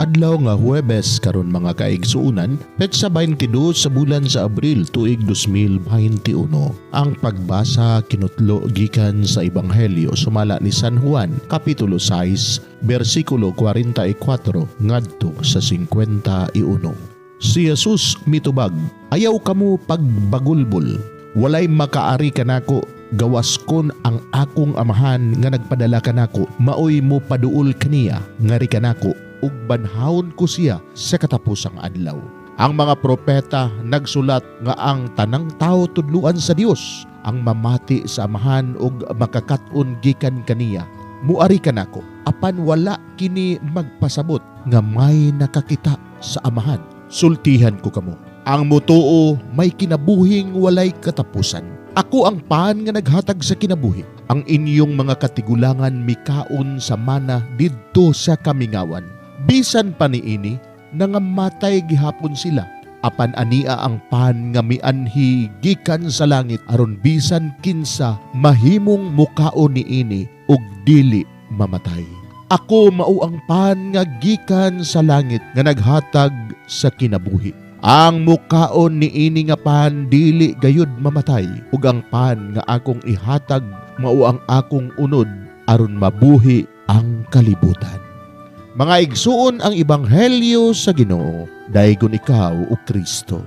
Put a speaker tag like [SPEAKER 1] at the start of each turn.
[SPEAKER 1] Adlaw nga Huwebes karon, mga kaigsuonan, petsa 22 sa bulan sa Abril, tuig 2021. Ang pagbasa kinutlo gikan sa Ebanghelyo sumala ni San Juan, kapitulo 6, bersikulo 44 ngadto sa 51. Si Jesus mitubag, "Ayaw kamo pagbagulbol. Walay makaari kanako gawas kon ang akong Amahan nga nagpadala kanako maoy mo paduol kaniya ngari kanako, ug banhawon ko siya sa katapusang adlaw. Ang mga propeta nagsulat nga ang tanang tao tudluan sa Dios. Ang mamati sa Amahan ug makakat-on gikan kaniya muari kanako. Apan wala kini magpasabot nga may nakakita sa Amahan. Sultihan ko kamo, ang mutuo may kinabuhing walay katapusan. Ako ang pan nga naghatag sa kinabuhi. Ang inyong mga katigulangan mikaon sa mana didto sa kamingawan. Bisan pa niini, nangamatay gihapon sila. Apan ania ang pan nga mianhi gikan sa langit aron bisan kinsa mahimong mukaon niini ug dili mamatay. Ako mao ang pan nga gikan sa langit nga naghatag sa kinabuhi. Ang mukaon niini nga pan dili gayud mamatay, ug ang pan nga akong ihatag mao ang akong unod aron mabuhi ang kalibutan." Mga igsuon, ang ebanghelyo sa Ginoo. Daygon ikaw, o Kristo.